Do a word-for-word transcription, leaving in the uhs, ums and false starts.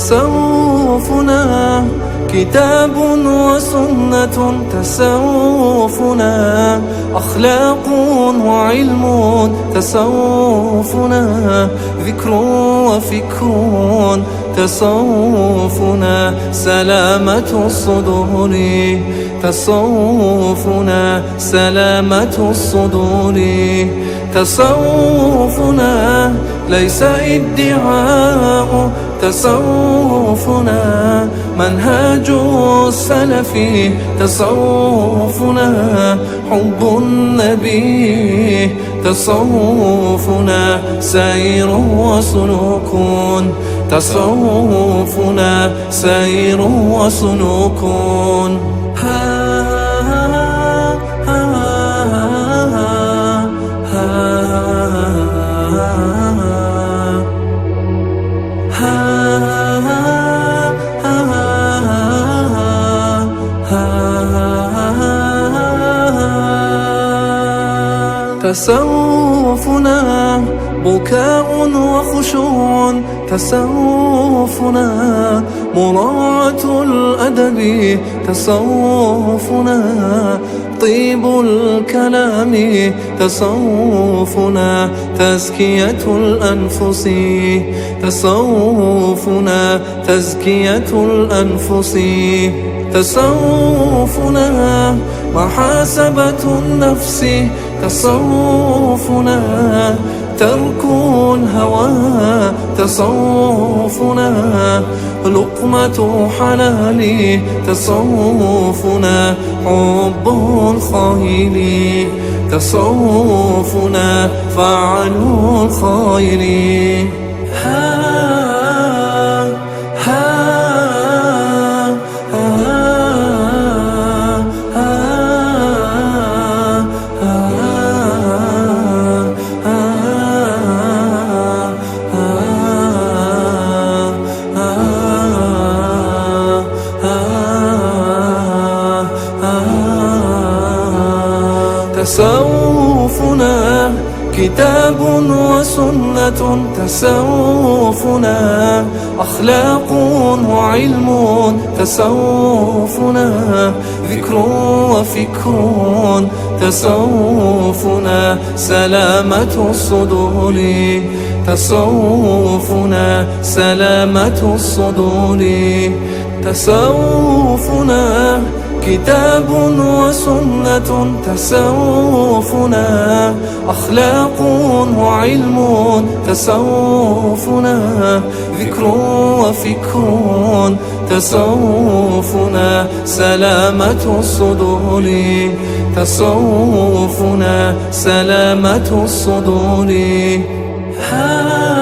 تصوفنا كتاب وسنة، تصوفنا أخلاق وعلم، تصوفنا ذكر وفكر، تصوفنا سلامة الصدور، تصوفنا سلامة الصدور. تصوفنا ليس ادعاء، تصوفنا منهج السلف، تصوفنا حب النبي، تصوفنا سير وسلوك، تصوفنا سير وسلوك. تصوفنا بكاء وخشوع، تصوفنا مراعاة الأدب، تصوفنا طيب الكلام، تصوفنا تزكية الأنفس، تصوفنا تزكية الأنفس. تصوفنا محاسبة النفس، تصوفنا ترك الهوى، تصوفنا لقمة حلال، تصوفنا حب الخير، تصوفنا فعل الخير. ها، ها، ها، ها، ها. تصوفنا كتاب وسنة، تصوفنا أخلاق وعلم، تصوفنا ذكر وفكر، تصوفنا سلامة الصدور، تصوفنا سلامة الصدور. تصوفنا كتاب وسنة، تصوفنا أخلاق وعلم، تصوفنا ذكر وفكر، تصوفنا سلامة الصدور، تصوفنا سلامة الصدور. ها،